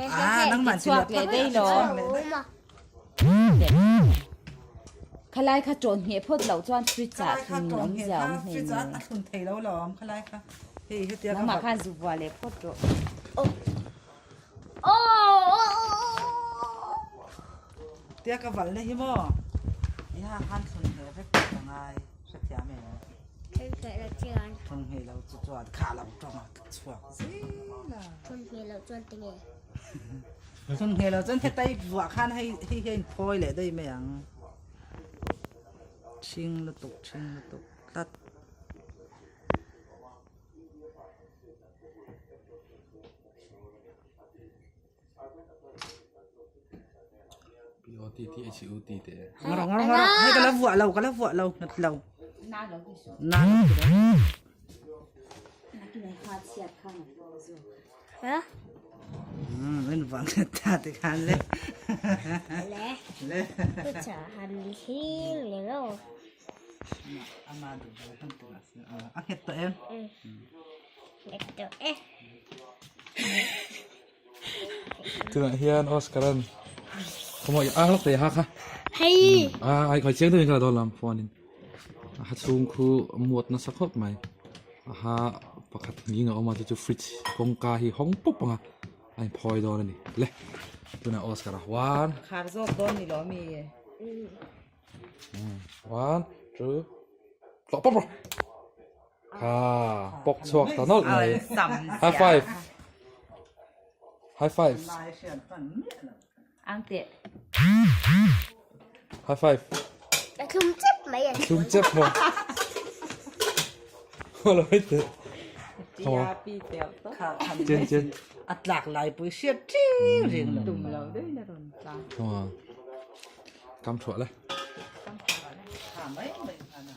Ah, nangmah ti Chhuak leh daih lo. Khalai kha ṭawn ngheh phawt loh chuan fridge ah thlun awmzia awm hlei Fridge ah a thlun thei lo lawm khalai kha. Hei hetia ka Nangmah khan zu vuah leh phawt rawh. Tia ka valna hi maw? I ha khan thlun ngheh vek tawh ka ngai hrethiam em? Thlun ngheh loh chuan. Thlun ngheh loh chu chuan kha lo tawng a chhuak zel a. Thlun ngheh loh chuan tinge? Thlun ngheh loh chuan heta i vuah khan hei hei hian in phawi leh daih mai ang. Ṭhing lutuk ṭhing lutuk tlat. Ngaro ngaro ngaro hei ka la vuah lo ka la vuah lo nat lo Na lo ti su. na lo ti lo Nakin ai ha chhiat khan a lo zu. Ha? In vang ta te khan le Le. le Kucha han hing le ro. ama du han tu a nghet tawh em Nghet tawh e. Tunah hian Oscar an khawmaw i ang lawk thei a ha kha. Hei. A ai khai chiang deuhin ka la dawn lam phone in. A ha chhung khu a muat nasa khawp mai. A ha pakhat nghing a awm a chu chu fridge kawngka hi hawng pawp ang a a inphawi dawn a ni. Le tunah Oscar a one. Khar zawk dawn ni lo mi. One two tlawh pawp rawh. Kha pawk chhuak ta nawlh mai. High five. High five. Ang teh. High five. A thlum chep mai an. Thlum chep maw. Lo hei teh. Chen chen. A tlak lai pui hriat ṭing ring lo. Tum lo deuh in a rawn tla. Kam thuah le. Kam thuah le. Kha mai mai kha na.